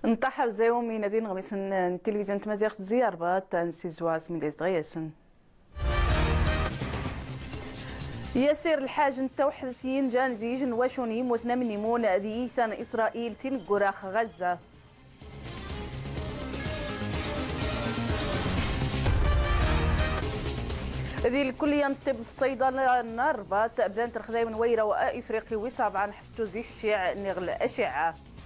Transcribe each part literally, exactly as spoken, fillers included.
Nṭaḥ a wzayum inadi n iɣmisen n tilivizyon n tmaziɣt zi Rrbaṭ, ad nessizwa asmi d-yezdeɣ yes-sen. Yasir Lḥaj n Tawḥed s yinjan zi ij n wacu n yimuten am nimun d yiyta n Isṛayil tineggura ɣ Ɣazza. Di lkulliya n ṭṭib d ṣṣayḍa n Rrbaṭ, bdant rexdayem n wayraw ifriqi wis ṛebɛa n ḥettu zi cciɛ niɣ l-aciɛa.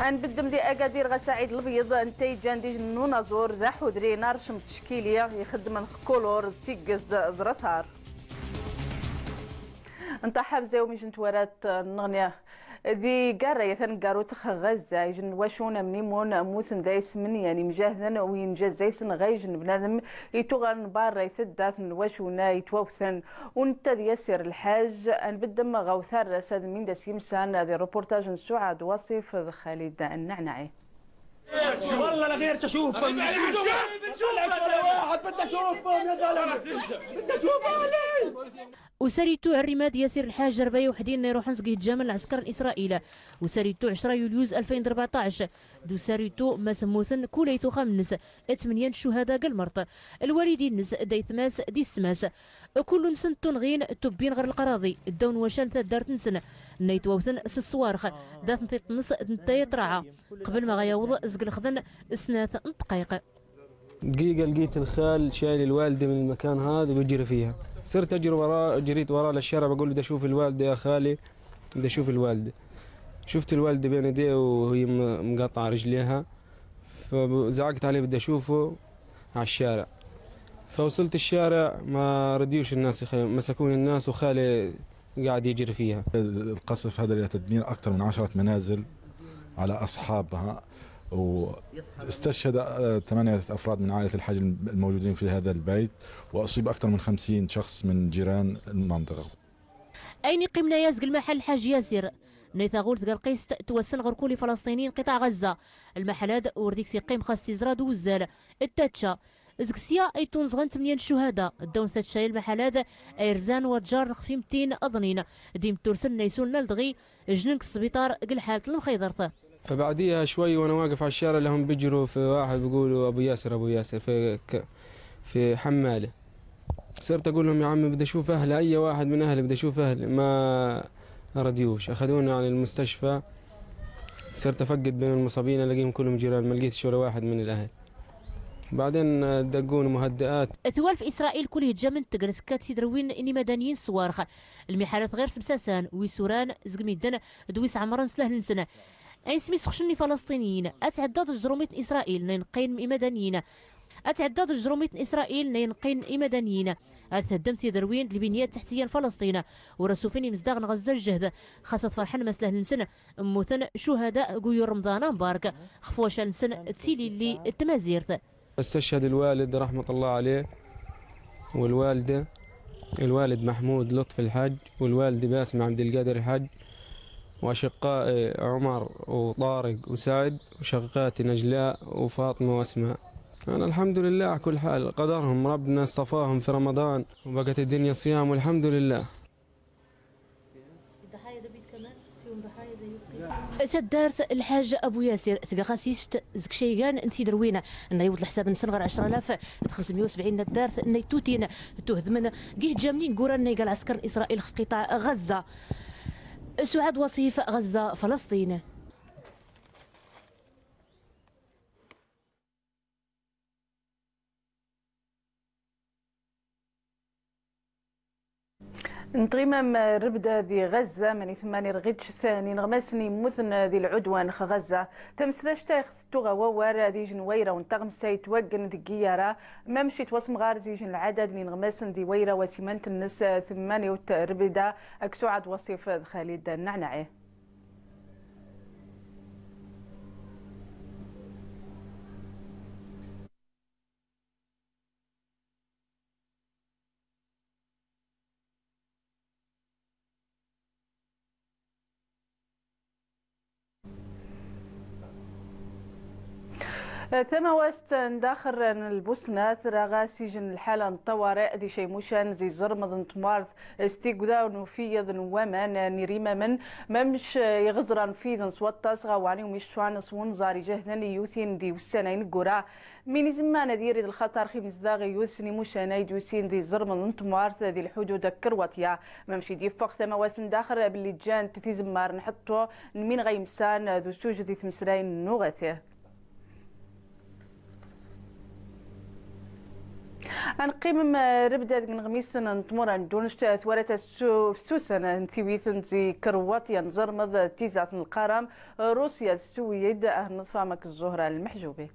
Ad nbeddem di Agadir ɣa Saɛid Lebyiḍ, netta iǧǧan d ij n unaẓur d aḥudri n arcem n tcekkili ixeddmen ɣ kulur d tiggest d rrtar. Nṭaḥ a wzayum ij n twarat nneɣni. Di garra ya taneggarut ɣ Ɣazza, ij n lwacun am nimun mmuten day tmenya n imjahden u injaz zay-sen ɣa ij n bnadem ituɣalen barra i taddart n lwacun itwawten. U netta d Yasir Lḥaj, ad nbeddem ɣa utarras ad min d as yimsan di rreportaj n Suɛad Waṣif d Xalid Nneɛnaɛi. والله لا غير تشوفهم. واحد بدي اشوفهم يا زلمه. بدي اشوفهم. Usaritu rrimad Yasir Lḥaj, rebɛa uḥdin nna iruḥen zg iheǧǧamen n lɛesker n Isṛayil. Usaritu ɛecra yulyuz alfayn d rbeɛṭac. D usaritu ma s mmuten kul ayt uxxam-nnes, tmenya n ccuhada g lmerṭ. Lwalidi-nnes d aytma-s d yessetma-s. Kullu-nsen ttunɣin, tubbin ɣer lqraḍi, ddaw n wacan taddart-nsen, nna itwawten s ṣṣwarx, dat n tiṭ-nnes d netta iṭraɛa, qbel ma ɣa yawḍ zg lexden snat n ddqayq. دقيقة لقيت الخال شايل الوالدة من المكان هذا وبيجري فيها. صرت أجري وراه، جريت وراه للشارع، بقول: "بدي أشوف الوالدة يا خالي، بدي أشوف الوالدة." شفت الوالدة بين إيديه وهي م-، مقطعة رجليها، فزعقت عليه: "بدي أشوفه." على الشارع. فوصلت الشارع، ما رضيوش الناس يخ-، مسكوني الناس، وخالي قاعد يجري فيها. القصف هذا له تدمير أكثر من عشرة منازل على أصحابها، واستشهد، آه، ثمانية أفراد من عائلة الحاج الموجودين في هذا البيت، وأصيب أكثر من خمسين شخص من جيران المنطقة. Ayen iqqimen aya zg lmaḥal Lḥaj Yasir. Nna i taɣult g lqist twassen ɣer kul ifalesṭiniyen n qiṭaɛ Ɣazza. Lmaḥal-ad ur deg-s iqqim xas tiẓra d wuzzal d tačča. Zg sya ay ttunẓɣen tmenya n ccuhada, ddaw n tačča i lmaḥal-ad ay rzan wa ǧarn xef imettiyen aḍnin d imettulsen nna isuln aldɣi jnen g ssbiṭar g lḥalt n lemxaydert. فبعديها شوي وأنا واقف على الشارع، لهم بيجروا في واحد بيقولوا: "أبو ياسر، أبو ياسر"، في ك-، في حمالة. صرت أقول لهم: "يا عمي، بدي أشوف أهلي، أي واحد من أهلي، بدي أشوف أهلي." ما رضيوش، أخذوني على المستشفى. صرت أفقد بين المصابين، ألاقيهم كلهم جيران، ما لقيتش ولا واحد من الأهل. بعدين دقوني مهدئات. Twalf Isṛayil kul iheǧǧamen n tegrest kat tidrwin n imadaniyen s ṣṣwarx. Lmiḥalat ɣir-s msasan, wis uran zg midden d wis ɛemren s lahl-nsen. Ayen smi sxecnen ifalesṭiniyen, ad tɛedda d tejrumit n Isṛayil nna ineqqayen n imadaniyen. Ad tɛedda d tejrumit n Isṛayil nna ineqqayen n imadaniyen. Ad theddem tidrwin d lbinyat ttaḥtiya n Falesṭin. Ur as-ufin imezdaɣ n Ɣazza ljehd, xas ad ferḥen ma s lahl-nsen mmuten ccuhada g uyur Remḍan ambark, xef wacal-nsen d tililli d tmazirt. استشهد الوالد رحمة الله عليه، والوالدة، الوالد محمود لطفي الحاج، والوالدة باسم عبد القادر الحاج، وأشقائي عمر وطارق وسعد، وشقيقاتي نجلاء وفاطمة وأسماء. أنا الحمد لله على كل حال، قدرهم ربنا اصطفاهم في رمضان، وبقت الدنيا صيام والحمد لله. Taddart Lḥaj Abu Yasir tga xasist zg caygan n tidrwin nna yewweḍ leḥsab-nsen ɣer ɛecra alaf d xemsemya u sebɛin n taddart nna ittutin tuhdmen g iheǧǧamen ineggura nna iga lɛesker n Isṛayil xef qiṭaɛ Ɣazza. Suɛad Waṣif, Ɣazza, Falesṭin. N tɣimam rrebda di Ɣazza, mani temman irɣič s n ineɣmasen immuten di lɛudwan x Ɣazza. Tamesnact ay ɣ-tettuɣ awawar d ij n wayraw n taɣmsa itwaggen deg iyyara, mamec itwasemɣar d ij n lɛadad n ineɣmasen di wayraw asimant-nnes temmaniwt rrebda, ag Suɛad Waṣif d Xalid Nneɛnaɛi. Tamawast n daxel n lbusnat, ra ɣas ijen lḥala n ṭṭawariɛ di caymucan zi ẓermḍ n tmurt s tigda n ufiyyaḍ n waman n irimamen, mamec iɣeẓran fiden s waṭas ɣa waɛni umiccwan s wenẓar ijehden i yutin di wussan ineggura. Min izemman ad yirid lxaṭar x imezdaɣ i yus n imucan ay d-yusin di ẓermḍ n tmurt di lḥudud n Krwaṭya. Mamec i d-yeffeɣ tamawast n daxel belli ǧǧant tizemmar n ḥeṭṭu n min ɣa yemsan d usujed i tmesrayin n uɣatih. Ad neqqim, eh, rebda deg ineɣmisen n tmura n ddunect, eh, twara tassu-, fessusen n tiwit n zi Krwaṭya n ẓermḍ, eh, tizat n lqaram, eh, Rusya d Swid, eh, neḍfa mak Zuhra Lmeḥjubi.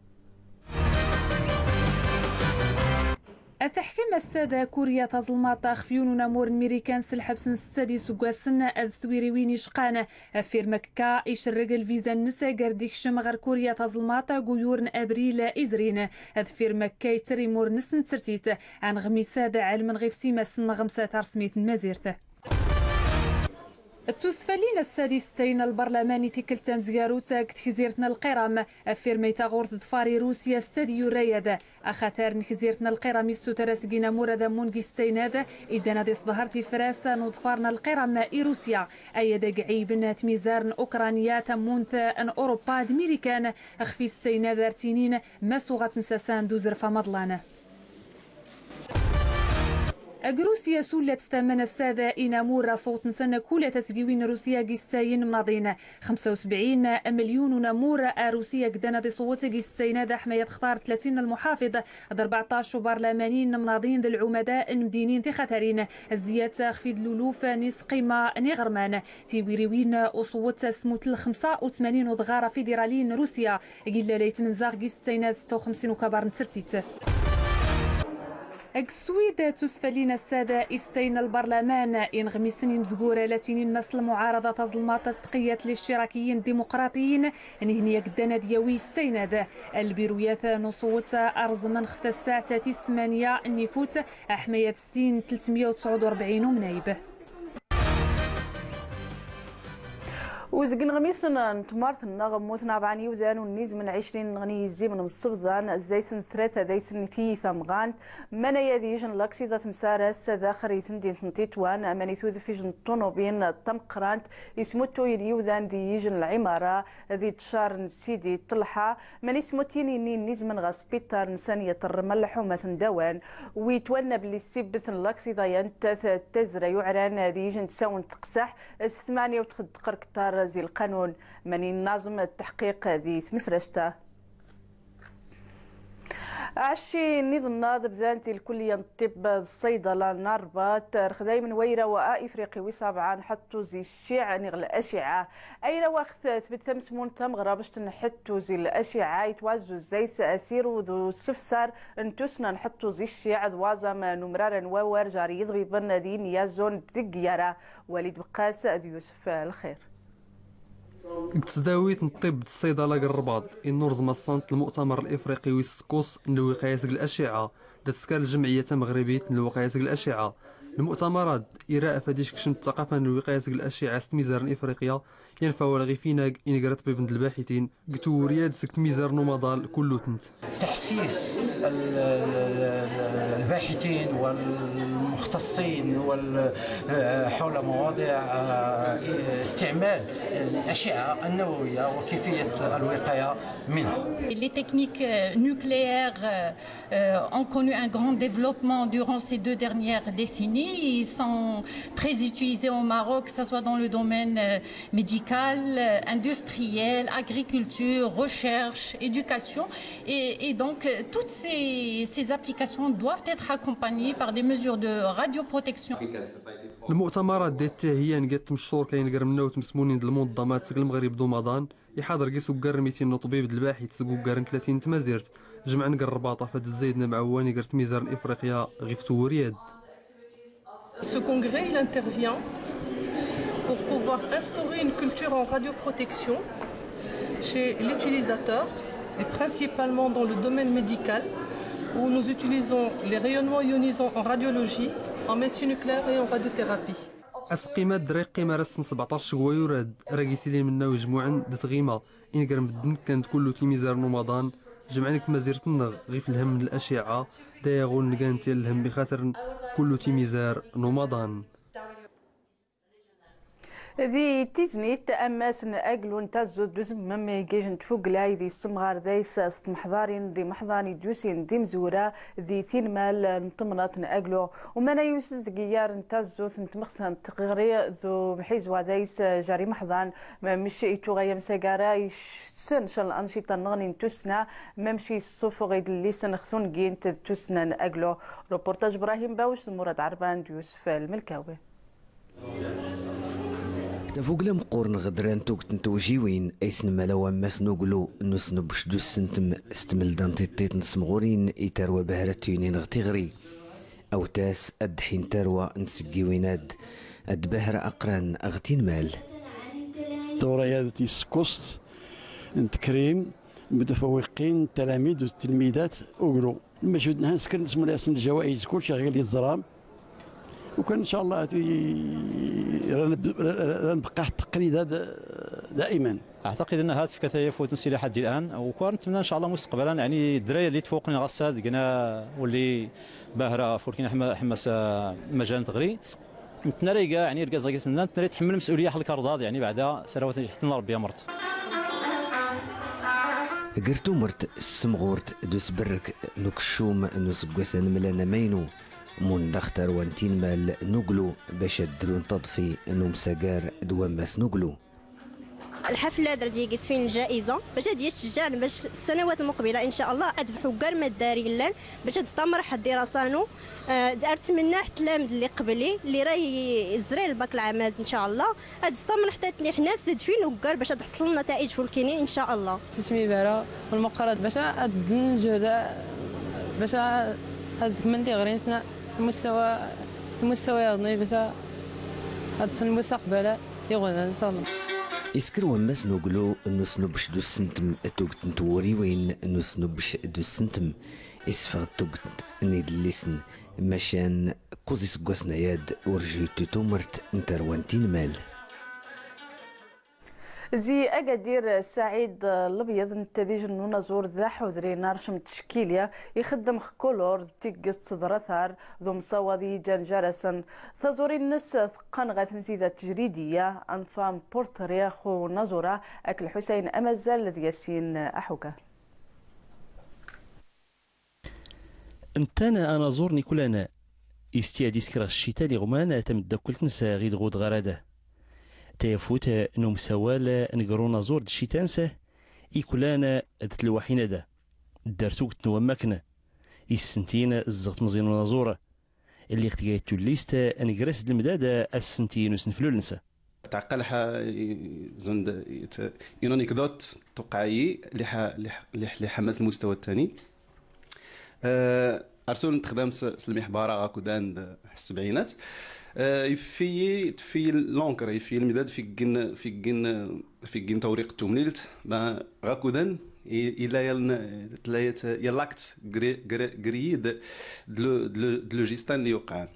Ad teḥkem ass-a da Kurya Taẓelmaṭ xef yiwen unamur n Mirikan s lḥebs n setta d iseggasen ad twiriwin icqan. Affirm akka, icerreg lviza-nnes gar d-ikcem ɣer Kurya Taẓelmaṭ deg uyur n abril izrin. Ad firm akka, yetter imur-nnes n tsertit. Aneɣmis ad ɛelmen ɣef timas n ɣemsa tarsmit n Mazirt. Ttusfalin ass-a d istetten n lbarlaman i tikkelt tamezgarut deg tegzirt n Lqiram. Affirm ay taɣurt ḍfar i Rusya ass-a d yurra-yad. Axatar n tegzirt n Lqiram issuter-as seg inamur ad ammun g istetten-ad, iddan ad iṣḍehr tifras n uḍfar n Lqiram i Rusya. Aya d agɛib n tmizar n Ukranya, tammunt n Urupa d Mirikan, xef istetten-ad ar ttinin, ma s uɣa ttemsasan d uzref amaḍlan. Ag Rusya sullat tama n assad inamur aṣwt-nsen kul tasgiwin n Rusya g istetten mnaḍin. Xemsa u sebɛin melyun unamur Arusi gdan ad iṣwt g istetten-ad ḥma ad xtar tlatin n lmuḥafiḍ d rbeɛṭac ubarlamani n mnaḍin d lɛumada n mdinin tixatarin. Zzyat xef id luluf n isqima n iɣerman. Tiwiriwin uṣwt asmut l xemsa u tmanin udɣar fidirali n Rusya. Gilla la yetmenzaɣ g istetten-ad setta u xemsin ukabar n tsertit. G Swid ttusfalin ass-ad istetten n lbarlaman, ineɣmisen imezgur latinin mas lmuɛarada taẓelmaṭ s tqiyat lictirakiyin dimuqraṭiyin, nihni gdan ad yawi istetten-ad. Lbiruyat n uṣwt rẓmen xef tassaɛt tis tmanya n ifut, ḥmayat stin tletmya u tesɛud u rebɛin umnayb. Uzgen ɣmisen n tmart-nneɣ mmuten rebɛa n yiwdan u nizem n ɛecrin nɣen yizim n msebḍan, zaysen tlata daysen n tiyita mɣant, manaya d yijen laksiḍa temsarast daxel i temdint n Titwan, aman i tudef ijen n ṭṭunubin tameqqrant ismuttuyen yiwdan d yijen n lɛimara di ttcar n Sidi Ṭelḥa, mani smuttin inni nizmen ɣer sbiṭar n Saniyat Ṛṛemma n lḥumat n Dawan, wi twanna belli ssibbet n laksiḍa-ya nettat d tazra yuɛran di yijen n tsawent teqseḥ s tmanya u txeddeq rektar zi lqanun, mani nnaẓem n tteḥqiq di tmesract-a. Aɛecci n iḍ-nnaḍ bdant i lkulliya n ṭṭibb d ṣṣayḍala n Rrbaṭ rxedayem n wayraw a ifriqi wis ṛebɛa nḥeṭṭu zi cciɛ niɣ laciɛa. Ayraw ax tbed tamsmunt tamɣrabect nḥeṭṭu zi laciɛa, itwazzuz zayes asirud usefsar n tussna nḥeṭṭu zi cciɛ d waẓam n umrar n wawar jar yiḍbiben d yinyaẓun deg yara. Walid Beqqas d Yusef Lxir. Deg tesdawit n ṭṭibb d ṣṣayḍala g Rrbaṭ, innuṛẓem ass-a lmu'tamar lifriqi wis sekkus n lwiqaya seg laciɛa, da teskar ljemɛiyya tamɣribit n lwiqaya seg laciɛa. Lmu'tamar-ad ira afad ickcem ttaqafa n lwiqaya seg laciɛa s tmizar n Ifriqya, yanef awal ɣif inag inegra ṭṭbiben d lbaḥitin g tewriyad seg tmizar n umaḍal kullutent. تحسيس ال-، ال-، ال-، الباحثين والمختصين وال-، آه، حول مواضيع، آه، استعمال الأشعة النووية وكيفية الوقاية منها. Les techniques, euh, nucléaires, euh, euh, ont connu un grand développement durant ces deux dernières décennies. Ils sont très utilisés au Maroc, que ce soit dans le domaine, euh, médical, euh, industriel, agriculture, recherche, éducation. Et, et donc, euh, toutes ces, ces applications doivent être accompagnées par des mesures de radioprotection. Lmu'tamar-ad d-ittihiyyan g at tmeccuṛ kayn gr mnawt msmunin d lmunḍḍamat seg Lmeɣrib d umaḍan, iḥaḍer gis uggar n mitin n uṭbib d lbaḥit seg uggar n tlatin n tmazirt, jemɛen g Rrbaṭ afad zzayden amɛawwan gr tmizar n Ifriqya ɣif tewriyad. Ce congrès, il intervient pour pouvoir instaurer une culture en radioprotection chez l'utilisateur, et principalement dans le domaine médical, où nous utilisons les rayonnements ionisants en radiologie, en médecine nucléaire et en radiothérapie. Aseqqim-ad ra iqqim ar ass n sbeɛṭac seg wayur-ad, ra gis ilin mennaw ijmuɛen d tɣima ineggren bedden kan d kullu timizar n umaḍan, Jemɛen g tmazirt-nneɣ ɣif lhem n laciɛa, d ayaɣu n lgan tyal lhem ixatren kullu timizar n umaḍan. Di Tiznit, ammas n Aglu n Tazzut d uzemmem i yijjen tfugla i d yessemɣar dayes s tmeḥḍarin d imeḥḍan i d-yusin d imezwura di tinmal n temnaḍt n Aglu. Umanay usezgiyyar n Tazzut n tmexsa n tɣri d umḥizwa dayes jar imeḥḍan, mamec i tuɣa amsagara issen can lanciṭa nneɣni n tussna, mamec i yessufeɣ idellisen ɣ tungint d tussna n Aglu. Reportage Brahim Bawec d Murad Ɛerban d Yusef Lmelkawi. Tafugla meqqur n ɣedra n tugt n twjiwin ay s nemmala wammas n uglu n usnubbec d ussentem s tmelda n tiṭṭit n tsemɣurin i tarwa bahra tuynin ɣ tiɣri. Awtas ad d-ḥin tarwa n tseggiwin ad, ad bahra aqran ɣ tinmal. Tura yad tis kuẓt n tekrim mutafawiqin, talamid u tilmidat uglu. Lmajhud nhan skren smula-yasen ljawaiz, kulci ɣ yal yeẓram. Ukan, in ca Allah, ati, ra neb-, ra, ra nbqa ɣ taqlida da-, daiman. أعتقد أنها تفكى تيفوت نسي لحد الآن، وكون نتمنى إن شاء الله مستقبلا، يعني، الدراري اللي تفوقنا غسا دقنا واللي باهرة فولكين حما-، حماس، آه، مجال تغري. نتنري كاع، يعني، ركز، ركز، نتنري تحمل مسؤولية حل كرضاض، يعني، بعدا سنوات حتى نربي مرت. Ger tumert s temɣurt d usberrek n ukeččum n useggas anmlan amaynu, mundax tarwa n tinmal n uglu bac ad drun taḍfi n umsagar d wammas n uglu. الحفلة درت يقيس فين الجائزة باش هاد يتشجعن باش السنوات المقبلة إن شاء الله أدفع قرمة داري لان باش هاد استمر حد دراسانو. آه، أتمنى حتى العام اللي قبلي اللي راه يزري الباك العام هاد إن شاء الله. هاد الصمر حتى تنيح نفس دفين وقال باش تحصل نتائج فولكينين إن شاء الله. تسمي بارا والمقرات باش أبدل الجهد باش هاد من دي غرينسنا المستوى، المستوى يضني باش هاد المستقبل يغنى إن شاء الله. Isker wammas n uglu n usnubbec d ussentem tugt n twuriwin n usnubbec d ussentem, isfeɣ-d tugt n idellisen, macan kuẓ iseggasen aya-d ur ju ittu tumert n tarwa n tinmal. Zi Agadir, Saɛid Lebyeḍ, nettadij n unaẓur d aḥudri n arcem n tcekkilya, ixeddem x kulur d tiggest d ratar d umsawaḍ i yiǧan jar-asen. Taẓuri-nnes teqqen ɣer temzida tejridiya, anfam portri x unaẓur-a, ak Lḥusayn Amazal d Yasin Aḥugar. Nettan anaẓur n ikulana, isti ad isker ɣ ccita n iɣman tameddakkelt-nnes ɣid ɣud ɣarada. Tayafut n umsawal n ger unaẓur d ccita-nnes, ikulan d telwaḥin-ada. Dder tugt n wammakn, issentin zzeɣ temẓi n unaẓur. Lliɣ tgayt tullist, ngras d lemdad assentin usneflul-nnes. Tɛeqqal ḥa, zund, une anecdote توقع لي، li ḥa-, li ḥ-, li ḥ-, li ḥa-, li ḥammas lmustawa ttani. Eh, arsul ntxdam s, s lmihbara ɣa kudan d ssebɛinat. Eh, yeffi-yi, teffi-yi l'encre, yeffi-yi lmdad fi gin, fi gin, fi gin tawriqt tumlilt. Ba, ɣa kudan, i-, illa yal n-, tlayat, yal l'acte gri-, gri-, gris d, d le, d le, d le gistan li yuqɛan.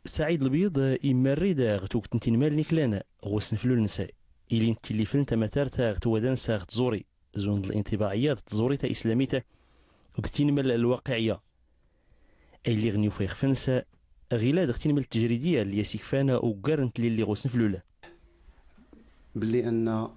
Saɛid Lebyeḍ imarri-d ɣ tugt n tinmal n iklan ɣ usneflul-nnes, ilint tilliflent amatart ɣ twada-nnes ɣ tẓuri, zund linṭibaɛiyya d tẓuri taislamit d tinmal lwaqiɛiyya. Ay lliɣ n yufa ixef-nnes, ɣilad ɣ tinmal tejridiyya lli as ikfan uggar n tlilli ɣ usneflul. Belli anna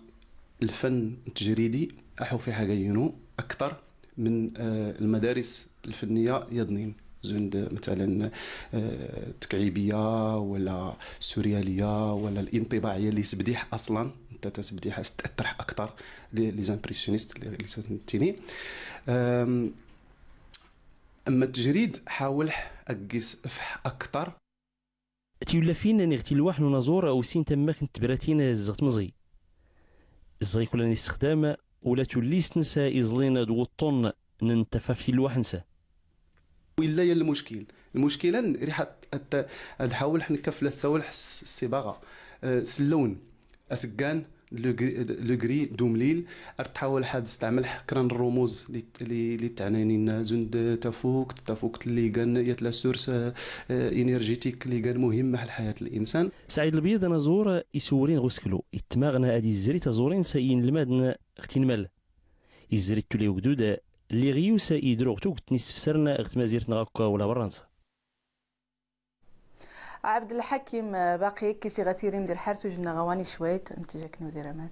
lfenn tejridi aḥu fi ḥaga yinu akter من، آه، المدارس الفنية يضنين. زند مثلًا، آه، تكعيبية ولا سوريالية ولا الانطباعية اللي سبديح أصلًا، أنت تسبديح تأثر أكثر ل-، les impressionnistes اللي، اللي سنتيني. آم، أما التجريد حاول أقيس أفح أكثر. Tiwlafin niɣ tilwaḥ n unaẓur usint am wakken tbratin zzeɣ tmeẓi. Zzeɣ ikulan issexdam ula tullist-nnes iẓlin d wuṭṭun n ntafaf tilwaḥ-nnes. Willa ya lmuckil. Lmuckila n riḥa ad, ad ḥawel ḥnekka fell-as sawel s-, ssibaɣa. Eh, s llewn. Aseggan, le gri-, le gris d umlil, ar tḥawel ḥad testeɛmel kra n rrumuz li, li, li teɛnanin zund tafukt, tafukt li gan yat la source, eh, énergétique li gan muhim ḥal ḥayat l-insan. Saɛid Lebyeḍ anaẓur isewwrin ɣ useklu, ittmaɣen ad izri taẓuri-nnes i yinelmaden ɣ tinmal. Izri tulay ugdud, lliɣ yiwsa idruɣ tugt n isefsaren ɣ tmazirt neɣ akk wala berransa. Ɛebdelḥakim, eh, baqi kis iɣ tirim di lḥar tuj-nneɣ ɣawani cwayt, nečč akken udir aman.